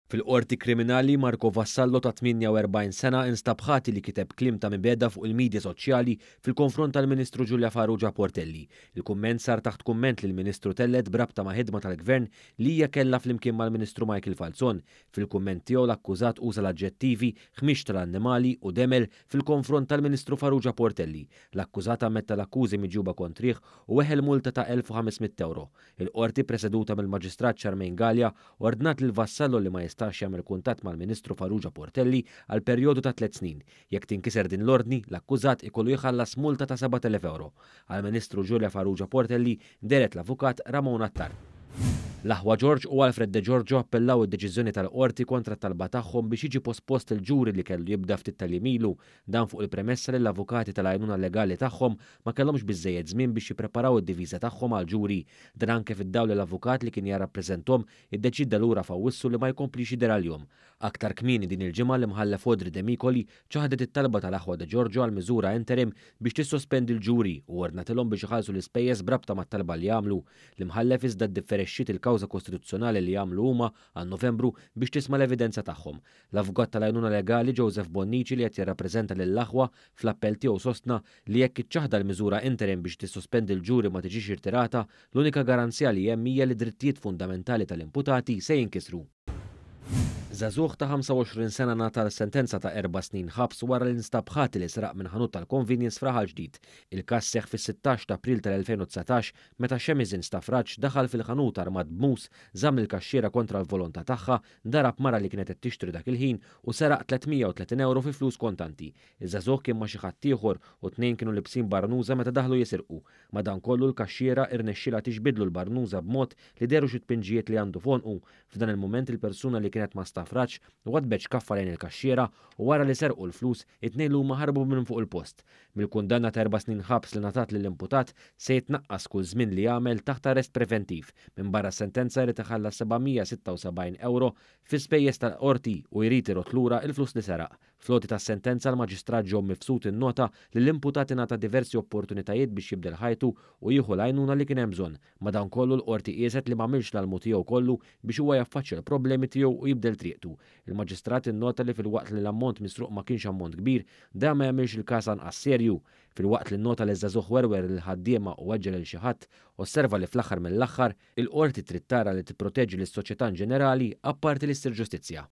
Fil-Qorti Kriminali, Marco Vassallo ta' 48 sena instab ħati li kiteb kliem ta' mibegħda fuq il-midja soċjali fil-konfront tal-Ministru Julia Farrugia Portelli. Il-kumment sar taħt kumment li l-Ministru tellgħet b'rabta ma' ħidma tal-Gvern li hija kellha flimkien mal-Ministru Michael Falzon. Fil-kumment tiegħu l-akkużat uża l-aġġettivi ħmieġ tal-annimali u demel fil-konfront tal-Ministru Farrugia Portelli. L-akkużat ammetta l-akkużi miġjuba kontrih u weħel multa ta' 1,500 ewro. Il-Qorti preseduta mill-Maġistrat Charmaine Galea ordnat lil Vassallo li ma jistax jagħmel kuntatt mal-Ministru Farrugia Portelli għal perjodu ta' tliet snin. Jekk tinkiser din l-ordni, l-akkużat ikollu jħallas multa ta' 7,000 ewro. Għall-Ministru Julia Farrugia Portelli dehret l-Avukat Ramon Attard. L-aħwa George u Alfred De Giorgio appellaw id-deċiżjoni tal-Qorti kontra t-talba tagħhom biex jiġi pospost il-ġuri li kellu jibda ftit tal-jiem ilu. Dan fuq il-premessa li l-avukati tal-għajnuna legali tagħhom ma kellhomx biżżejjed żmien biex jippreparaw id-difiża tagħhom għall-ġuri. Dan anke fid-dawl li l-avukat li kien jarrappreżenthom iddeċieda lura f'Awwissu li ma jkomplix jidher għalihom. Aktar kmieni din il-ġimgħa l-Imħallef Audrey Demicoli ċaħdet it-talba tal-aħwa De Giorgio għal miżura interim biex tissospendi l-ġuri u ordnatilhom biex iħallsu l-ispejjeż b'rabta mat-talba li għamlu. L-Imħallef iżda ddifferexxiet il-kawża kostituzzjonali li għamlu huma għal Novembru biex tisma' l-evidenza tagħhom. L-avukat tal-għajnuna legali Joseph Bonnici li qed jirrappreżenta lill-aħwa fl-appell tiegħu sostna li jekk iċ-ċaħda l-miżura interim biex tissospendi l-ġuri ma tiġix irtirata, l-unika garanzija li hemm hija li drittijiet fundamentali tal-imputati se jinkisru. Żagħżugħ ta' 25 sena ngħata sentenza ta' 4 snin ħabs wara li nstab ħati li seraq minn ħanut tal-convenience f'Raħal Ġdid. Il-każ seħħ fis-16 ta' April tal-2019 meta Shemizin Stafraġ daħal fil-ħanut armat b'mus, żamm il-kaxxiera kontra l-volontà tagħha, darab mara li kienet qed tixtri dak il-ħin u seraq 330 ewro fi flus kontanti. Iż-żagħżugħ kien ma' xi ħadd ieħor u t-tnejn kienu libsin barnuża meta daħlu jisirqu. Madankollu l-kaxxiera irnexxielha tixbidlu l-barnuża b'mod li dehru xi tpinġijiet li għandu f'għonqu. F'dan il-mument il-persuna li kienet ma' Stafraġ waddbet xkaffa lejn il-kaxxiera u wara li serqu l-flus, it-tnejn li huma ħarbu minn fuq il-post. Mill-kundanna ta' 4 snin ħabs li ngħatat lill-imputat se jitnaqqas kull żmien li għamel taħt arrest preventiv. Minbarra s-sentenza jrid iħallas 776 ewro fi spejjeż tal-qorti u jrid irodd lura l-flus li seraq. Fl-għoti tas-sentenza l-Maġistrat Joe Mifsud innota li l-imputat ingħata diversi opportunitajiet biex jibdel ħajtu u jieħu l-għajnuna li kien hemm bżonn. Madankollu l-qorti qieset li m'għamilx l-almu tiegħu kollu biex huwa jaffaċċja l-problemi tiegħu u jibdel triqtu. Il-Maġistrat innota li filwaqt li l-ammont misruq ma kienx ammont kbir, dan ma jagħmilx il-każ anqas serju. Filwaqt li nnota li ż-żagħżugħ werwer lill-ħaddiema u weġġa' lil xi ħadd, osserva li fl-aħħar mill-aħħar, il-qorti trid tara li tipproteġi lis-soċjetà in ġenerali apparti li ssir ġustizzja.